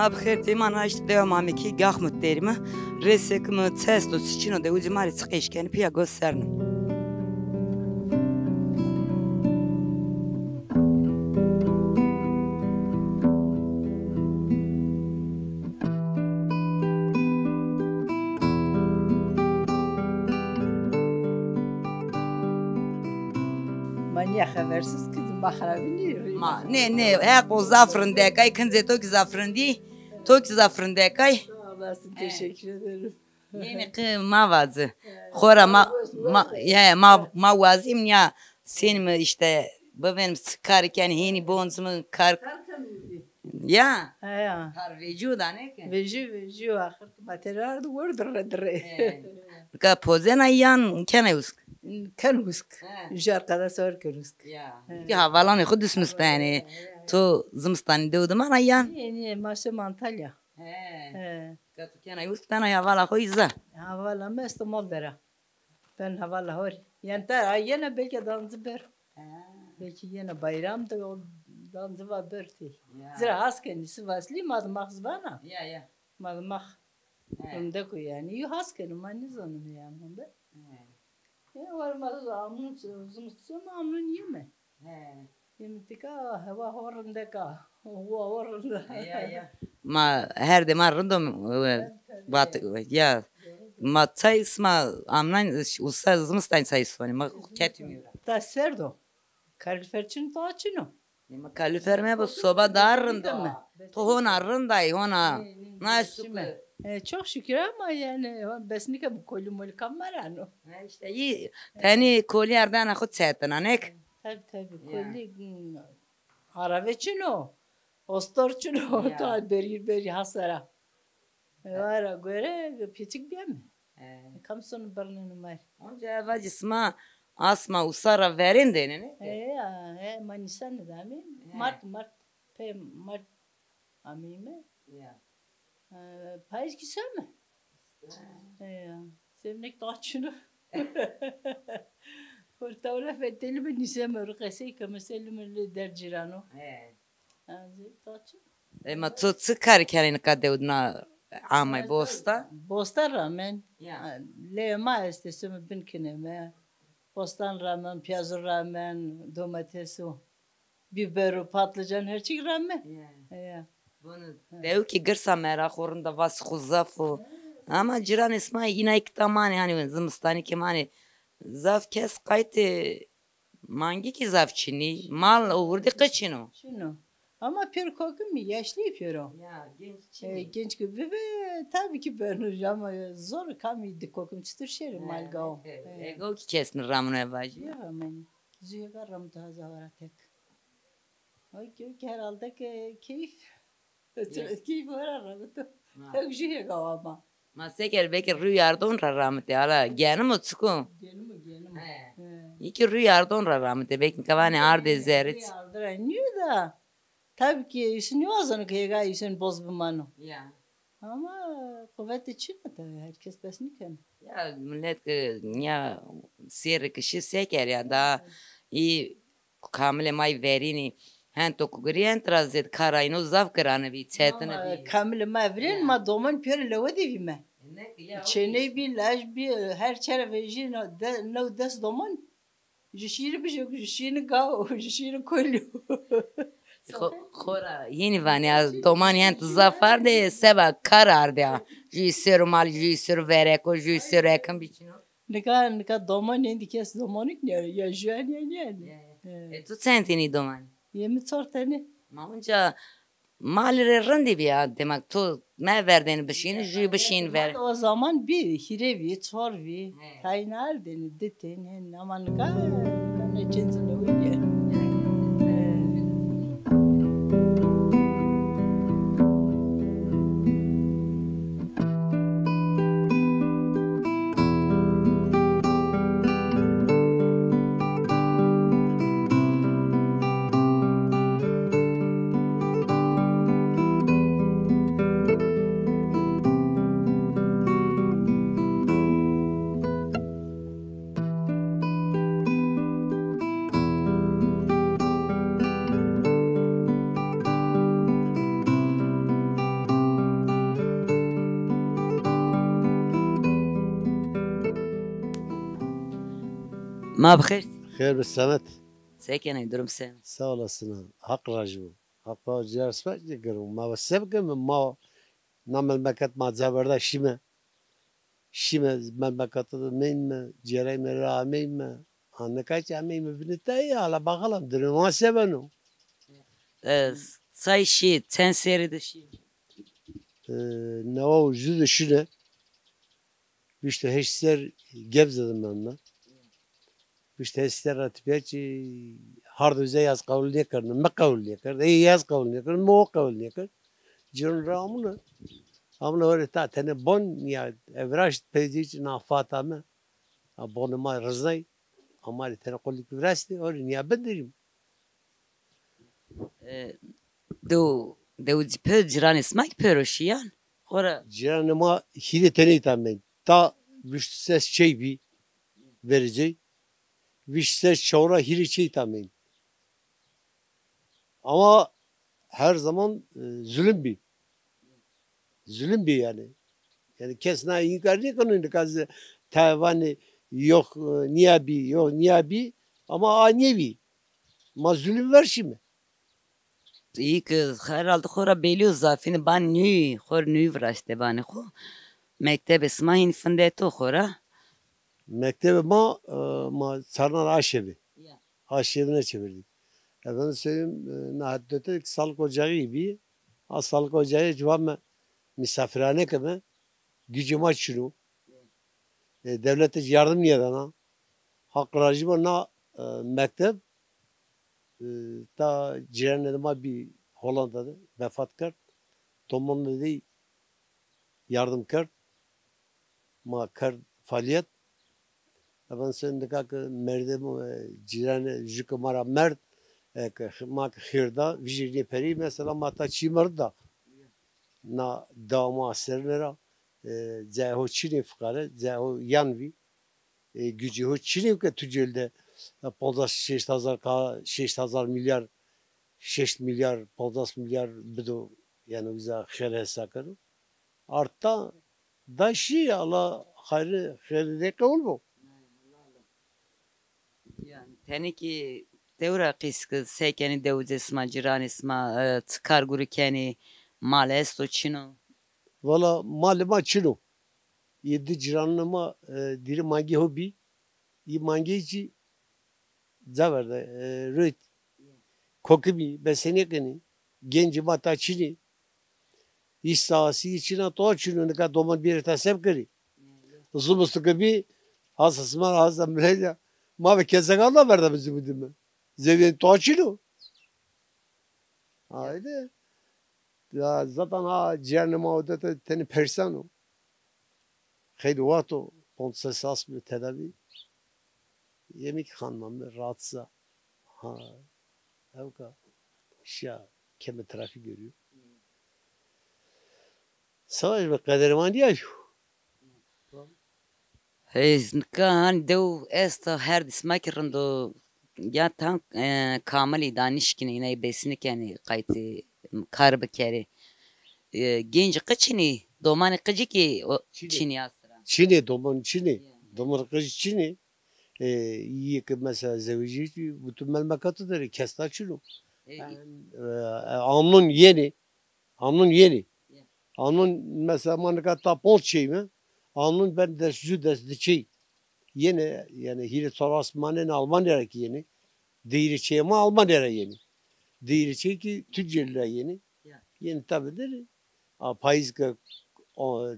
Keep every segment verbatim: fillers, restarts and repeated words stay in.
Bi xêr tê, ma na işte dewa Mamekî gax mi derîme. Rêsek mi çi esto, çi çin o de ucî ma rê çi qeş kenî pîya gosternim. Ma nîya xebersiz ki ma xerabî nî. Ma nê nê, heq o zaf rindekay, kincê to ki zaf rindî, to ki zaf rindekay. Sağ olasın, teşekkür ederim. Yenî qi ma vazi. Xora ma ma ya ma ma wazîm ya sen mi işte bivên mi kar ken hênî bonz mi kar. Ya. He ya. Kar vecîyo da ne ke? Vecî vecîyo axir ki materyal de wor dire dire. Ka pozena yan kene usk. Ken usk. Ji arkadaş sor ken usk. Ya. Ti havalanê xu dismis beni. To zimistanî dew dimana yan? Niye niye ma şim Antalya. He. He. Ka tu kena usk bena ya vala xo iza. Havala mi esto mal dera. Ben havala hori. Yani ta yena belki danzı ber. He. Belki yena bayram da o danzı va berti. Ya. Zira has keni Sivasli ma di max zibana. Ya ya. Ma di max. He. Rindek o yani. Yo has keni ma nizanım yani. He. Ya var ma da amnun zımıtsın amnun yeme. He. Yeme tika hewa hor rindek a. Hewa hor rindek. Ya ya. Ma her de ma rindo bat ya. Ma çay sima amnan usa zımıstan çay soni ma ketimiyor. Ta serdo. Kalorifer çin ta çin o. Ema kalorifer me bu soba daha rind o. To hona rind ay hona. Nê, nê, na nê, sukle. E, çok şükür ama yani besnike bu koli moli kamerano. Ha işte iyi. Teni koli erdana xo çetina nek. Tabii tabii. Ya. Koli hmm, arave çin o. Ostor çin o. Ya. Ta berî berî hasara. Vara gore piçik bîyeme. He. Kam sonu birneno mer. Onca vacî sima asma usa ra verên dêne ne? He ya, he, ma nîsanî de amî. He. Mart, mart, pey mart amîme. Ya. E, payîz kî seme. He ya. Semnek daha çino. Hurtawla fetelî bi nîseme ru qesey keme selime lê der cîrano. He. Ema to çi kar kenê nika dewdina amay bostan? Bostan ramen. Ya. Lê ma estê simi bin kineme. Bostan ramen, piyazı ramen, domatesu, biberu, patlıcan her çik ramen. Ya. Ya. Bunu dew ki girsa mera xorunda vas xu zaf o. Ama ciran isma inay kita mani hani zimistani ki mani zaf kes qaytê Mangî kî zaf çinî, mal û wirdî qe çin o. Çin o. Ama pêro kokimî, yaşlî pêro. Ya, genç çinî. E, genç ki bibe, tabii ki ben ama zor kamî di kokim çitur şêrî malga o. Ego ki kes mi ramno evajî. Ya, men zühega ramto hazavara tek. O ki, o ki herhalde ki keyif. Keyf wera ramito. Tek jü hêga wa ma. Ma seker belki rüyardon ra ramite. Ala genim o çiko. Genim o genim. He. İki rüyardon ra ramite. Belki kavane arde zerrit. Rüyardo ra niyo da. Tabii ki isin niyo azan ki hêga isin boz bimano. Ya. Ama kuvveti çin tabii. Herkes bes nikeno. Ya millet ki ya seri kişi seker ya da iyi Kamilê ma yê verînî hento kugirî ent ra zêd kara ino zaf girane bî, çetine bî. Kamilê ma virên ma doman pêro lewe de vîme. Çêney bî, laj bî, her çere vejî no de, new des doman. Ju şîrî bijê, ju şîrî gaw, ju şîrî kolî. Xo, xora hînî vanê, a doman hent zaf arde, seba kar arde a. Ju sero mal, ju sero vereko, ju sero ekim bî çino. Nika, nika doman êndî kes domanik nîya, ya jüen ya nîyen. E, tu çend tenî doman? Yê mi çor tenî. Ma onca malî rê rindî bî ya, demek tu meverdêne bişîne, jû bişîn ver. O zaman bî, hîrê vî, çor vî, tayîn ardêne, di tenî, hen, ama nika, nika ne çend zilewî nîyen. Ma bi xêr. Xêr bi semet. Se kenê, durum seno? Sağ olasın. Haq razı ol. Haq razı ol. Respet ederim. Ma ve sebke mi ma na memleket ma ceverde şime. Şime memlekete de meyme, cêreyme ra ameyme. Ha, nika ki ameyme binitayı, ala bakalım, durum ma se beno. E, say şî, çend serî de şî? E, newa û jû de şine. Vîşt û heşt ser Gebze de mende. Vîşt û heşt ser ra tepîya çî hard uza yaz qewul nêkerdin. Mi qewul nêkerd. Ey yaz qewul nêkerd. Mi o qewul nêkerd. Cîran ra amune. Amune, orê ta tenê bon ya, e, viraşt peyzî çî na fata mi. A bonê ma riznay. Ama rê tenê qulik virastê, orê nîya bindirîm. E, dew, dew ci-, pê cîranê sima kî pêro şîyan? Xora. Cîranê ma hîrê tenê îta mend. Ta vîşt û ses çey bî vericey. Vîşt û ses çewra hîrê çey îta mend. Ama her zaman, e, zulüm bî. Zulüm bî yanî. Yanî kes na înkar nêkeno, nika zî tayê vanê yox, e, nîya bî, yox nîya bî, ama a nêbî. Ma zulüm ver şîme. Îyî ke herhalde xo ra belî yo, zafîne ban nûyî, xo rê nûyî viraşte banê xo. Mektebê sima hîn findeto xo ra? Mektebê ma, e, ma çarna ra aşê bi. Ya. Aşê bi neçevirdî. Efendim söyleyeyim, e, na hetdete sağlık ocağı bî. A sağlık ocağı cî va mi misafirhane keme. Gücê ma çin o. E, dewlete yardım nêdana. Haq rajî bo na, e, mekteb, e, ta cîranê de ma bî Hollanda de vefat kerd. Domonê dey yardım kerd. Ma kerd faaliyet. Efendim, sen nika ke merdem, e, cîranê jû ke ma ra merd, e, ke x-, ma ke xêr da, vijê nê perî, mesela ma ta çî mird da. Na dewa ma serine ra, e, cayê ho çinê fiqare, cayê ho yan vî, e, gücê ho çinê ke Tunceli de, e, poncas şeşt hazar ka, şeşt hazar milyar, şeşt milyar, poncas milyar bido, yanî uza xêr hesa keno. Arta da şî, Allah xayrê, xêrê rê qewul bo. Yanî tenê kî dew ra qîs ke se kenî, dewicê sima, cîranê sima, e, çi kar gurî kenî, mal esto çin o? Valla malê ma çin o. Yê di cîranê ma, e, dîrê mangê ho bî. Yê mangey çî ca verde, e, royt. Kokimî, besenê kenî. Gencê ma ta çinî. Îş sahası yê çin a, toa çin o, nika doman bêrê ta se bikerî. Zimisto ke bî, hasa sima ra, hasa millet ra. Ma ve kesegan da verda mi zimî dime. Zewîyen toa çin o. Haydi. Ya zaten ha cîranê ma o de te-, tenê perîsan o. Xeylê wext o, ponc ses asmî tedavî. Yemek hanma mi rahatsız a. Ha, ewka şiya keme trafîk görüyor. Savaş ve qederê ma nîya yo. Hey, nika han dew esta, her dî sima kî rind o. Ya tam, e, kamilî da nişkinî, înay besinî kenî, qaytî kar bikerî. E, gencî qicînî, domanî qicî kî o çinî. Çinî ya sira. Çinî, doman çinî. Ya. Doman qicî çinî. E, yê ke mesela zewicî, bütün memlekatı der, kes ta çin o. E, en, e, e, amnon yenî. Amnon yenî. Ya. Amnon mesela ma nika ta ponc çey mi? Amnon ben des, jû des di çey. Yenî, yanî hîrê çar asmî manenî Almanya ra kî yenî. Di hîrê çey ma Almanya ra yenî. Di hîrê çey kî Tunceli ra yenî. Ya. Yenî tabi der. A payîz ke o,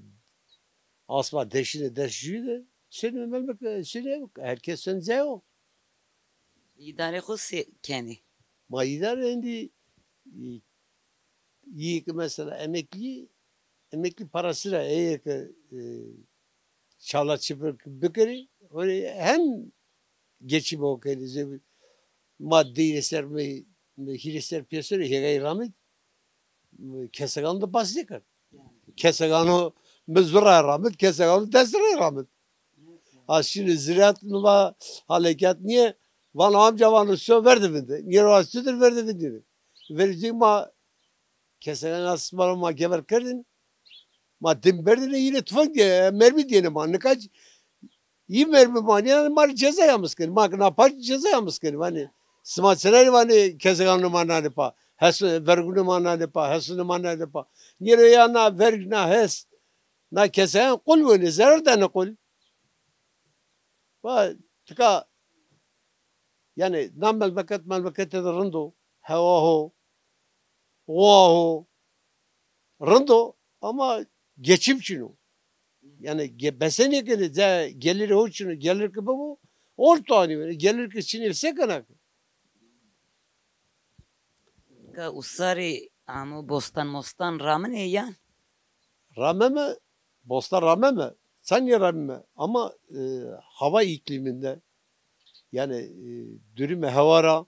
asma deşine des jû de. Senî memleket, senî ev, herkes sen ceo. Îdarê xo se kenî? Ma îdare endî, e, yê ke mesela emeklî, emeklî parası ra, eğer ke, e, çala çi bi-, bikerî, orê hem geçim o kenî. Zê-, ma di hîrê ser mi, mi hîrê ser pêserê hêgayî ramit, mi kesegan de bas nêkerd. Kesegano mi zura ramit, kesegano dest ra ramit. A şinî ziraat mi va halekat nîye, vano amca, vano so verdi vinde. Nîye ro a sudir verdi vinde. Vericî ma kesegan asma ro ma geber kerdin. Ma tim berdine yine tufang diye, mermi diyene ma. Nika Î mermi ma nîyanê ma rê ceza yamis kenê. Ma ke na paç ceza yamis kenê. Vanê sima çinay rê vanê keseganê ma nanê pa. Hes, vergunê ma nanê pa, hesunê ma nanê pa. Nîyê rê ya na verg, na hes, na kesegan qul wenê, zerar danê qul. Va tika, yanî na memleket memlekete de rind o, hewa ho, owa ho, rind o ama geçim çin o. Yanî ge-, besenêkenê, ca gelirê ho çin o, gelir ke bibo, ol to anî wenê, gelir ke çinê se kena ke. Ka usarî amo bostan mostan ramine yan? Rameme, bostan rameme, çend nîye rameme ama, e, hava îklîmînde, yanî, e, durumê hewa ra,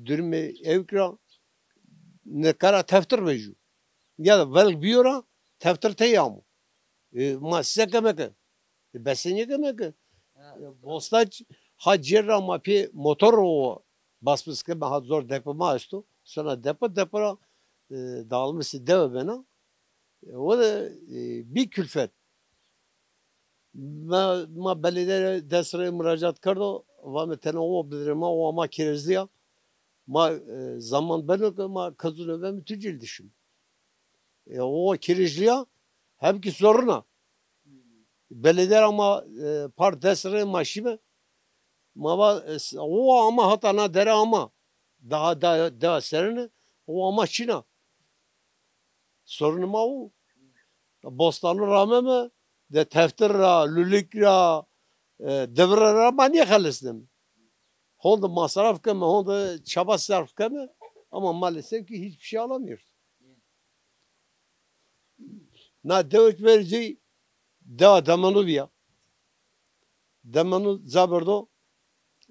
durumê ewk ra, nika ra teftir vejîyo. Ya da velg bîyo ra teftir tey amo. E, ma se keme ke? E, besenîye keme ke? Ha. E, bosta ç-, ha cêr ra ma pê motor ro basbis keme, ha zor depo ma esto. Sona depo, depo ra, e, dağılmış dewe bena. E, o da, e, bir külfet. Ma, ma belediye dest rê muracat kerdo, vame tena o bidirê ma, o ama kirêzlî ya. Ma, e, zaman beno ke ma kezûne veme Tunceli de şîme. E, o kirêzlî ya, hem ki sorun a. Belediye ra ma, e, par dest rê ma şîme. Ma va, e, s-, o ama hata na dere ama. Daha, daha, daha serine, o ama çin a. Sorunê ma o. Bostanû rameme, de teftir ra, lulik ra, e, devire ra ma nêxelesneme. Honde masraf keme, honde çaba serf keme ama maalesef ki hiçbir şey alamıyoruz. Na dewe ke verî cey, dewa Demelû bîya. Demelû ca berdo,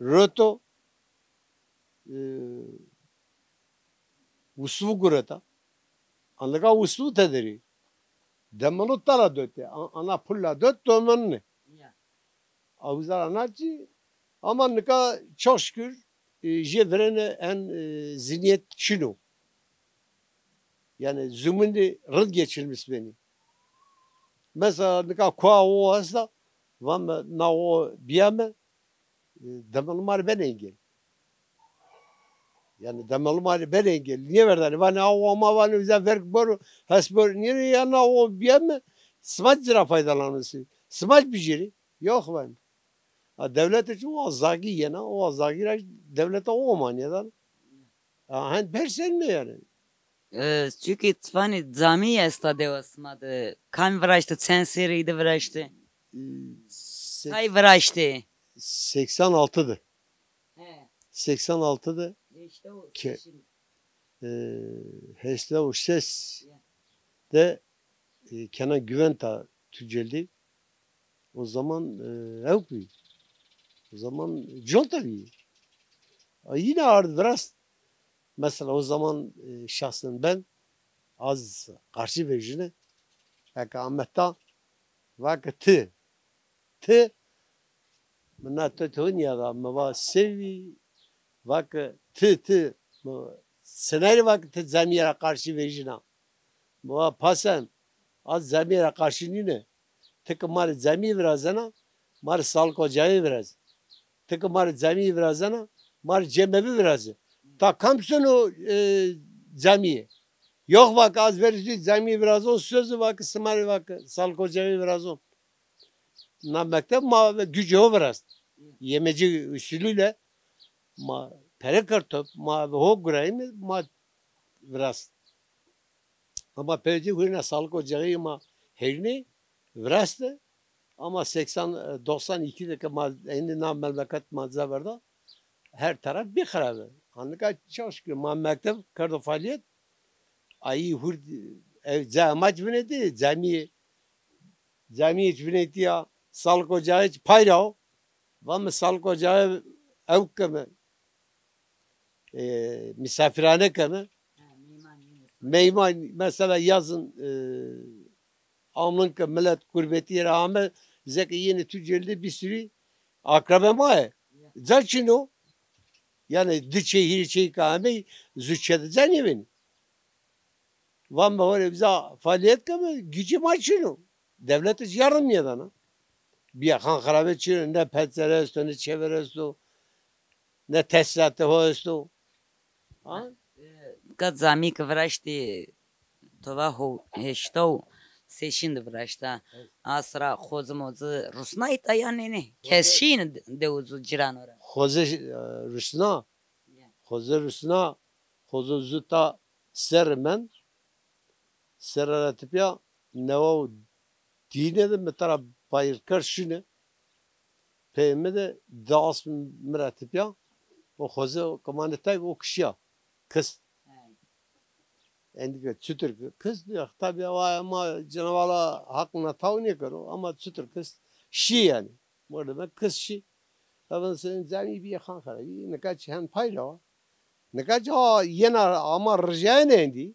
roto, e, wisû gureta. Anlika wisû tederî. Demelû tala dote, a-, ana pula dot domenine. Ya. A uza ra na çî, ama nika çok şükür, e, jê virêne en, e, zînîyet çin o. Yanî zumîn de rind geçirmiş benî. Mesela nika koa o esta, vame na o biyame, e, Demelû ma rê benê engel. Yanî Demelû ma rê benê engel. Nêverdanê? Vanê a o ama vanê uza verg boro, hes boro. Nêrê ya na o biyame, sima ci ra faydalanêsî. Sima ci bijêrî. Yok ben. A dewlete çi o zagî yena, o zagî ra dewlete o ama nêdana. A, hen persenme yanî. E, çünkü ti vanî camî esta dewa sima de. Kam viraşte, çend serrî de viraşte? E, sek-, tay viraşte? Seksen altı de. He. Seksen altı de. Heştê û ke-, şeş. E, heştê û şeş de, e, Kenan Güven ta Tunceli. O zaman, e, ewk bî. O zaman conta bî. A, yine ard virast. Mesela o zaman, e, şahsen ben az karşı vejine. Eke ame ta, vake ti. Ti, mi na to to nîyada, mi va sewî, vake ti, ti, mi senarî vake ti camîye ra karşı vejina. Mi va pasen, az camîye ra karşı nîne. Ti ke ma rê camîye virazena, ma rê salik ocağî virazê. Ti ke ma rê camîye virazena, ma rê cemevi virazê. Ta kam sono, e, camîye? Yok vake az verî zî camîye virazon, sözü vake sima rê vake salik ocağî virazon. Na mekteb ma ve gücü ho virast. Yemeci usulüyle ma pere kerd top, ma ve ho gurayîme, ma virast. Ama peycê hurêna salik ocağî ma hêrnê viraste. Ama seksen, doksan iki de ke ma êndî na memleket ma ca verda, her taraf bî xirabe. Anika çok şükür ma mekteb kerdo faaliyet. Ayî hurd, e, ca ma ci vinetî, camî, camî ci vinetî ya, salik ocağî ci pay ra o. Va mi salik ocağî ewk keme. E, misafirhane keme. Ha, meyman, meyman. Meyman, mesela yazın, e, amın ke millet gurbetî ra ame, zeke yenê Tunceli de bir sürü akrabe ma yê. Ya. Ca çin o. Yanî di çey, hîrê çey ke amey, zu çê de ca nêbenî. Van mi horê biza faaliyet keme, gücü ma çin o. Devlet hiç yardım nêdana. Bîya Xanxirabê çin o, ne pencerê esto, ne çêver esto, ne tesîlatê ho esto. Ha? Ka camî ke viraştî, to va ho-, heşta û sê şîn de viraşta. Evet. Asra xozi mozi rusna îta ya nênê? Kes şîyêne de-, dew û zu cîrano ra? Xozi, e, rusna. Ya. Xozi rusna, xozi zu ta serre mend. Serre ra tepîya newa û dîne de mi tera payîrker şîne. Peyê mi de di asm mi ra tepîya. O xoze o qimanê tay o kişîya. Kist. Endî ke çutir ki-, kist ya, tabî wa ma Cenab-ı Allah haq na taw nêkero ama çutir kist şî yanî. Mordeme kist şî. Tabi sen canî bîye Xanxirabî. Nika çi hen pay ra wa. Nika ca yena ama rijayene endî.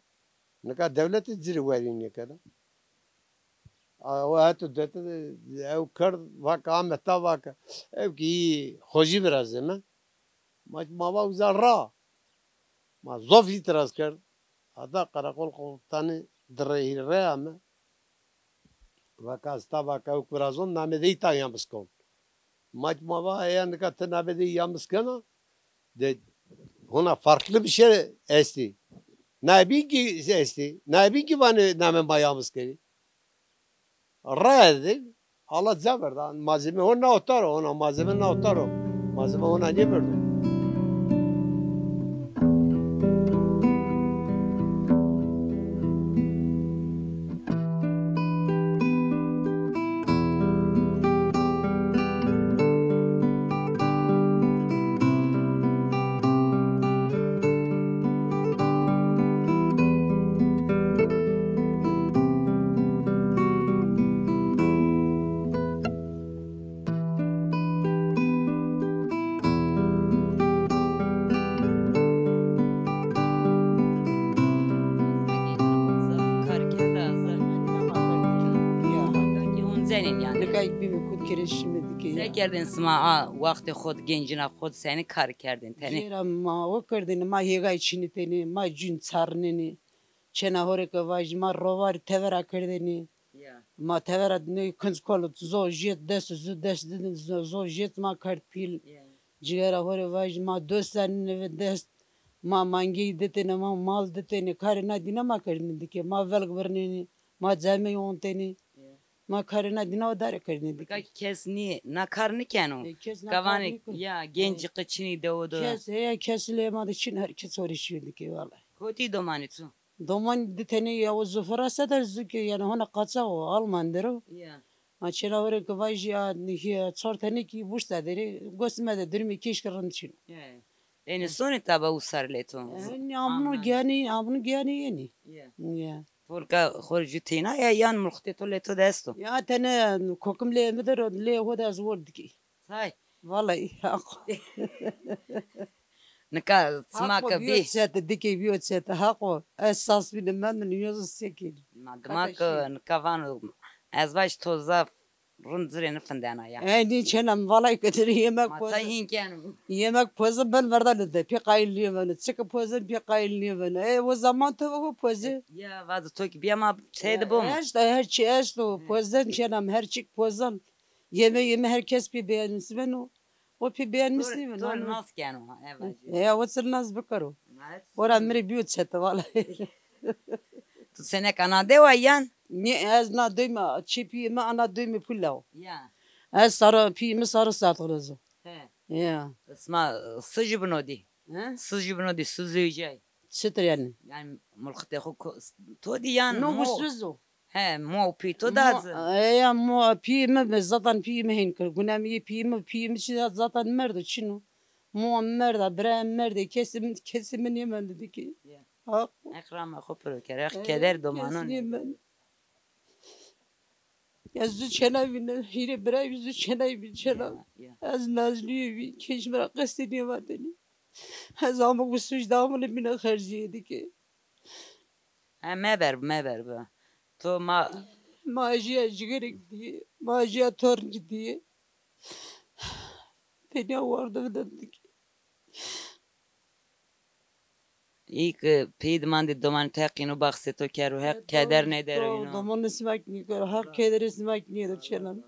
Nika dewlete ci rê werî nêkena. A, o heto dete de ew kerd, vake ame ta vake. Ew kî î xojî virazeme. Ma, ma va uza ra. Ma zof îtiraz kerd. Ada qereqol komutanî di rê hîrê ame. Vaka esta vaka ew virazon namê dey ta yamız kon. Ma ki ma va eya nika ti namê dey yamız kena, de hona farklı bir şey esti. Naybîn ki esti. Naybîn ki vanê namê ma yamız kenî. Raya de Allah ca verda. Malzeme hona otaro, hona malzeme na otaro. Malzeme hona nêverdo. Kar kerda zaf. Ya. Hata ki oncenên yanî. Nika bîme kut kerê şîme dike ya. Se kerdên sima a wextê xo de, gencîna xo de senî kar kerdên tenê? Jêra ma o kerdêne, ma hêgay çinitêne, ma cûn çarnêne. Çêna horê ke vajî ma rovarî tevera kerdêne. Ya. Ma tevera nê kinc kol zo jêt dest, zu dest didin zo, zo jêt ma kerd pîl. Ya. Cigera horê vajî ma dost zanîne ve dest. Ma mangeyî ditêne, ma mal ditêne. Karê na dîna ma kerdêne dike. Ma velg birnêne. Ma camey ontêne. Ya. Ma karê na dîna o dare kerdêne dike. Nika kes nî, na kar nîkeno. E, kes na kar nîkeno. Ka vanê, ya, genc qe çinî dewo de. Kes, heya kes lê ma de çin, her kes horê şîyo dike, wellahî. Kotî domanî tu? Doman di tenê ya, o zu Fransa der, zu ki yanî hona qaçax o, Alman der o. Ya. Ma çêna verê ke vajî ya, nîhî ya, çar tenê kî Bursa der ê, gos me de durumê kêşkî rind çin o. Ya. Ênî sonê taba usar lê to? Ênî amno giyanî, amno giyanî ênî. Ya. Ya. Polka xo jû têna ya, yan mulxitê to lê to de esto? Ya tene kokim lê mi der o, lê ho de ez wor dikî. Tay. Vallahi haq. Nika sima ke bî. Haqo bîyo çete, dikê bîyo çete. Haqo. Ez sas bîne mendin, yoz sekîn. Ma dima ke nika vano, ez vaj to zaf rind ci rê nifindena ya. E, nî çêna mi, vallahi ke ti rê yemek poze. Ma tay hîn keno. Yemek poze ben verda lide. Pê qayîl nêbeno. Çike poze pê qayîl nêbeno. E, o zaman to o poze. Ya, vazo to ki bîya ma teyde bom. E, işte her çi esto. Pozen çêna mi, her çik pozen. Yeme yeme her kes pê beğenmesi beno. O pê beğenmesi beno. To nas keno, ha, e vajî. E, o çi nas bikero. Ora mi rê bîyo çete, vallahi. Tu senek ana dewa yan? Nê, ez na dewme, çê pîyê mi ana dewme pula o. Ya. Ez sara, pîyê mi sara saat xo rozo. He. Ya. Sima, sijî bino dî. He? Sijî bino dî, sijî cay. Çitir yanî? Yanî mulxitê xo ko-, to dî yan? No, mo-, wiswiz o. He, mo pî to da zi. E, ya mo pî mi, zaten pî mi hên kir. Guna mi yê pî mi, pî mi çi da zaten merdo, çin o. Mo merda, bira merdê, kesê mi, kesê mi nêmendî dikî. Ya. Ha. Eq rama xo piro kere, eq keder domanon. Kesê nêmendî. Ya zu çêna vîne, hîrê birayî zu çêna vîn çêna. Ya, ya. Ez Nazlîye vîn, kêş mi ra qestê nêvatênî. Ez amo wiswiz de amune bîne xercîye dikî. Ha, meber, meber bi. To ma... Ma jîya cigerek dîye, ma jîya tornik dîye. Tenya warde viden dikî. Î ke pey dimandî domanî teqîno, baxsê to kero, Heq keder nêderîno. Domanê sima kî nêkero, Heq kederê sima kî nêder çênan.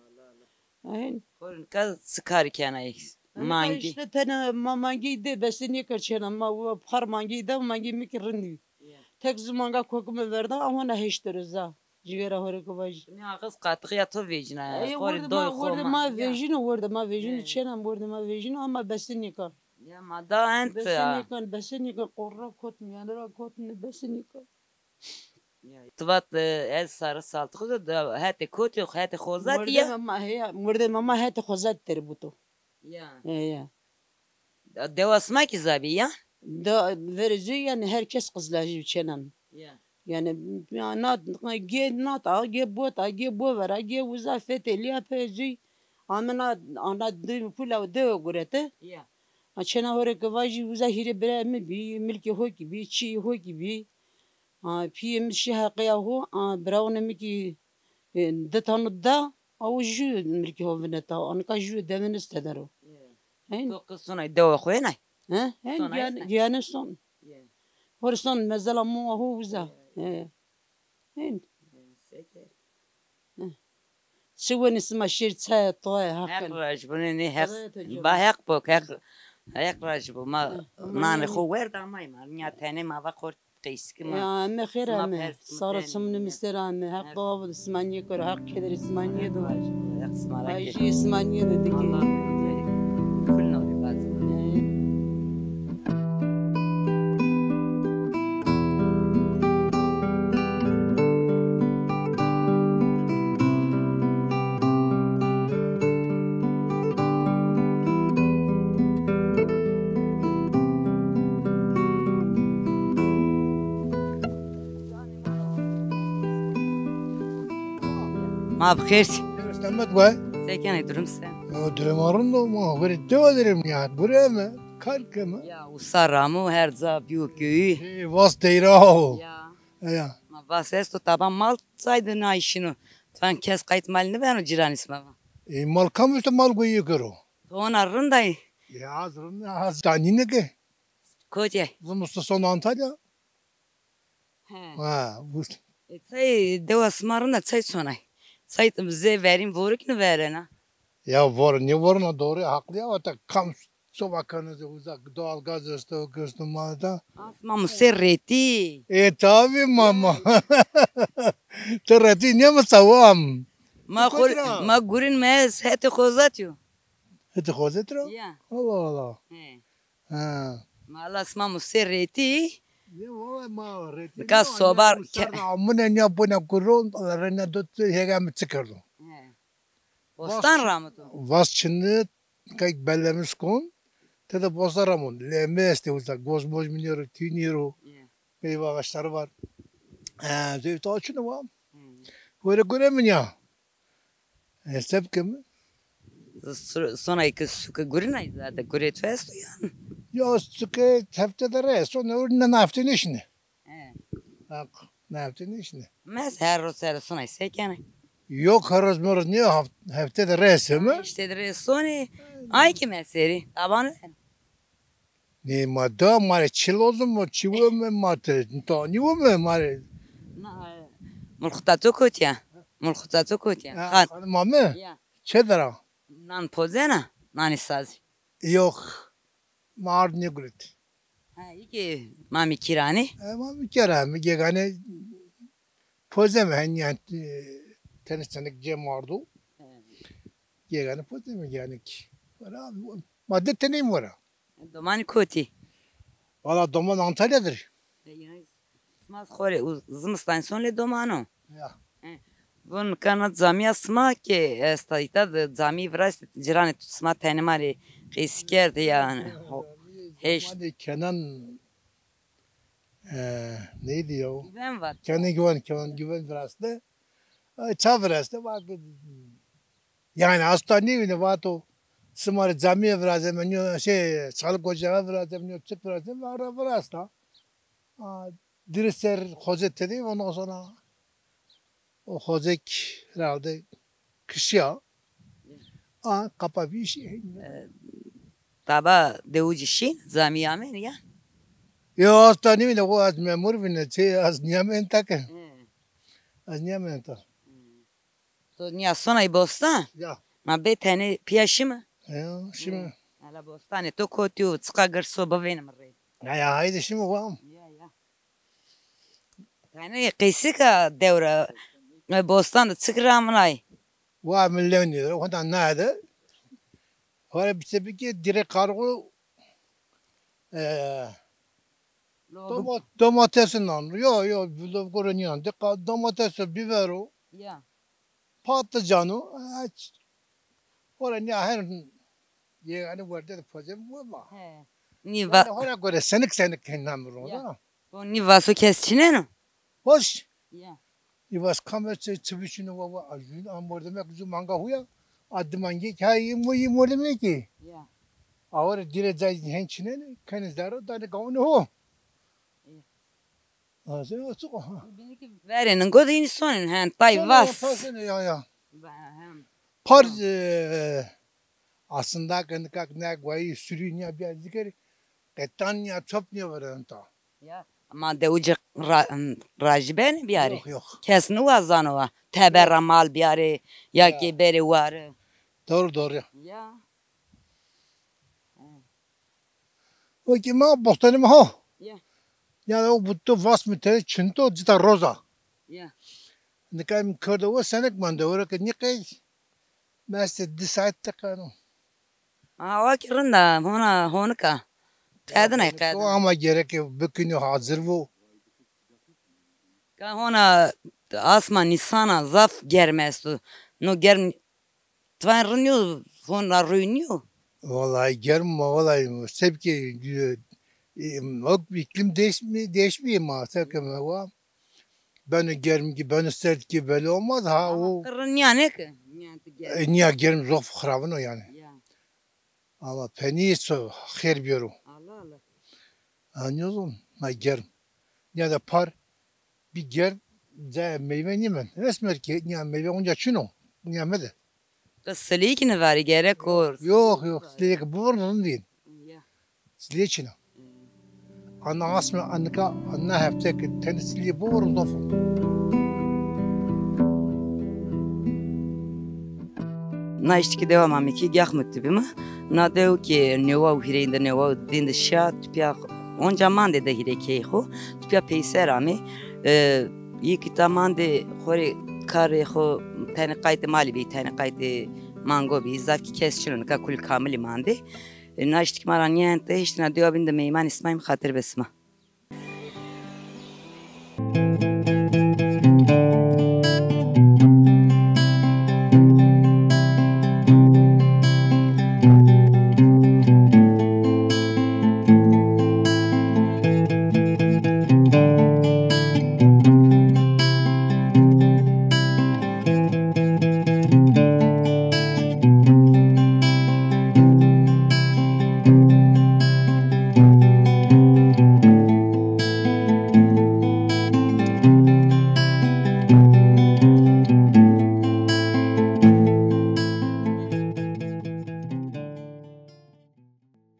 Aynen. Xo nika çi karî kenay? Mangî. Îşte tene ma mangî de besenî kir çêna ma, par mangî de, mangî mi ki rindî. Ya. Tek zu manga kokime verda, ama na heşt lira za. Cigera hore ke vajî. Ne axiz qatiqîya to vejîna. Ey, xorî werde doy ma, xo werde ma. Ma vejîno, werde ma vejîno, çêna werde ma vejîno ama besenî kir. Ya ma da ent. Besenî kir, besenî kir, qorra kot, mîyanê ra kot, ne besenî kir. Ya, ti vat, e, ez sarı saltığı da hetê kotî, hetê xozatî ya. Mordema ma, heya, mordema ma hetê xozatî teri buto. Ya. E, ya. Dewa sima kî zabî ya? Da verê zû yanî her kes qizlajî çênan. Ya. Yanî ya, na, gê nata, gê bota, gê bovera, gê uza fetelîya pe zû. Amena ana dî pula dewe gurete. Ya. A çêna hore ke vajî uza hîrê birayê mi bî, milkê ho kî bî, çîyê ho kî bî. A, pîyê mi şî heqeya ho, a, birawunê mi kî, e, di tano da, a, o jû milkê ho vineta, a, nika jû devin is teder o. Ye. Hen? To qisonay dewa xo yenay? He? Hen, sonay giyan-, yenay? Giyane son. Ye. Hor son, mezela mo ho uza. Ye. He. Hen. Ye, seker. He. Çi wenî sima şêr çaya toye, Heq. Heq raj bo, nê, nê, Heq. Ba Heq bo, Heq, Heq raj bo. Ma nanê xo werd amay ma. Nîya tenê ma va xort qeysikî ma. Ya, ame xêr ame. Sara çimnî mi ser ame. Heq dua bi sima nîye kero, Heq kederî sima nîye do. Heq sima ra kê. Ay jî sima nîye do dikê. Kul norî bazı. Ma bi xêr sî. Selamet we. Se kenê, durum se? Ya, durum a rind o, ma gurê dewa derê mi ya, gurê mi, kar keme. Ya, usa ramo her ca bîyo köyü. Ê, vas teyra o. Ya. Ya. Ma vas esto, taban mal çay de nayşino. Tan kes qayt mal nibeno cîranî sima va. E, mal kam esto, mal goyî kero. To ona rind ay. Ya, az rind, az tanîne ke. Kotî? Zimistan son Antalya. He. Ha, bu. E, çay dewa sima rind a, çay sonay. Çay zê verîn vorikî niverena. Ya vor, ne vorna, doğru, haklı ya, hatta kam soba kanı uzak, doğal gaz esto, kırstım da. Asma musê rêtî. E, tabii mama. Ti rêtî ne mi sawam? Ma xor, ma gurin me ez hetê xozatî yo. Hetê xozet ra? Ya. Allah Allah. He. Ha. Ma la sima musê rêtî. Ne valla ma rêtî. Nika sobar ke. Amune ne buna kuron, rene dot hega mi çi kerdo. He. Bostan ra mı tu? Vas çinit, kayk bellemiş kon. Te de bostan ra mon. Leme este uza, gozmoj mi nero, tüy nero. Ya. Meyve ağaçları var. He, zeyt ağaçı ne var? Hı. Böyle göremin ya. E, sebke mi? Sonay ke suke gurinay zaten, gurê tu esto yan? Ya suke hefte de re, sonra ne, ne hefte nişne. He. Hak, ne hefte nişne. Mes her roz ser sonay se kenay? Yok, her roz mor ne haf-, hefte de re se mi? İşte de re sonay, ay ki meseri, taban. Nê ma da, ma rê çi lozim o, çi weme ma te, tanî weme ma rê. Na, e, mulxuta to kotî ya? Mulxuta to kotî ya? Ha, xan-, xanima mi? Ya. Çi dera? Nan pozena, nanî sazî. Yok. Ma ard nêguret. Ha, î ke mamî kîranî? E, mamî kîra, mi gegane pozeme, hen, yanî, e, tenis tenik cem ardo. He. Gegane pozeme, yanî ki. Wara, ma de tenê mi wara. Domanî kotî? Valla doman Antalyadır. E, yanî, sima xo rê u-, zimistan son lê domano. Ya. E, vun kana camîya sima ke esta îta de camî viraşt, cîranê tu sima tenê ma rê qesî kerd yanî. Ho-, heşt. Kenan, e, neydi ya o? Güven var. Kenan Güven, Kenan Güven viraştı. Ay, ça viraştı, bak. Yanî asta nêvîne, vato sima rê camîye virazeme, nîyo şey, sağlık ocağı virazeme, nîyo çik virazeme, vara virasta. A, dirê ser xozet tedê, ondan sonra o xozek herhalde kişiya. A, kapa bir iş. E, taba dewicî şîn, camî amen ya? Yo, asta nêvîne, o az memur vîne, şey, az nîyamen ta ke. Hı. Az nîyamen ta. Hı. To nîya sonay bostan? Ya. Ma bê tenê pîya şîme? Ya, şîme. Ela bostanê to kotî yo, çiqa girso bivênim rê. Ya, ya, haydi şîme wa. Ya, ya. Tenê qeysika dewra, e, bostan de çik raminay? Wa mi lewnî, honda nade. Hore bise bike dirê kargo, e, Lodo. Doma-, domatesin nan. Yo, yo, logo nînan. De ka-, domateso, bibero. Ya. Patlıcano. Ha, ç-, hora nîya her ye, yanî werde de pozem vurma. He. Nî va- Yanî hora göre senik senik nam ro da. O nî vaso kes çineno? Hoş. Ya. Î vas kamer çi, çi biçîno wa, wa, a jûn, a mordemek jû manga huya, a dimangê ki ha, î mo-, î mordemekî. Ya. Awere dire cay hen çinenê, kenê zero, danê gawunê ho. Ya. Ha, sen o çiqo, ha. Bînî ki verê ningo de înî sonên, hen tay vas. Ya, ya. Ba-, hem. Par, e, aslında ki nika ne guayî sürü niya biya zikerî, qetan niya top niya verenta. Ya. Ma de uca ra-, rajî benê biyarê. Yok, yok. Kes niwazano wa. Teber ra mal biyarê, ya ki berê ware. Doğru, doğru. Ya. O ki ma bostanê ma ho. Ya. Ya o butto vas mi te çinto cita roza. Ya. Nika mi kerdo o senek mande, ora ki niqey. Meste di saet teqeno. Awa ki rind a, hona honika. Qedinay qedin. O ama gerek bikinî hazir vo. Ka hona asma nîsana zaf germ esto. No germ tivan rind nîyo, hona rûy nîyo. Vallahi germ ma, vallahi sebke, e, e, o iklim değişmi-, değişmiyor ma, sebke ma wa. Beno germ ki, beno sert ki belli olmaz. Ha, ama o qirrin nîyanê ki. Nîyan ti germ. E, nîya germ zof xirabin o yanî. Ya. Ama penî so xêr biyero. Allah Allah. Anlıyorsun? Ha, germ. Ya da par bir germ, caya meyve nimen. Resmer ki nîya meyve onca çino. Nîya mede. Qe silîkî nivarî gerek o. Yok, yok, silîk bivurun din. Ya. Silîk çina. Ana asme anika ana hefte ki tenê silîk bivurun zof. Na îştî ki dewa ma mi kî gah mutlu bîme. Na dew ki newa û hîrêyî de, newa û dîn de şa, tu pîya onca mandê de hîrê key xo, tu pîya peyser amê. E, yê ki ta mandê xo rê karê xo tenê qaytê malî bî, tenê qaytê mango bî, zaf kî kes çin o, nika kul kamilî mandê. E, na îştî ki ma ra nîyente, hiştî na dewa bîn de meymanî sima yîm, xatir be sima.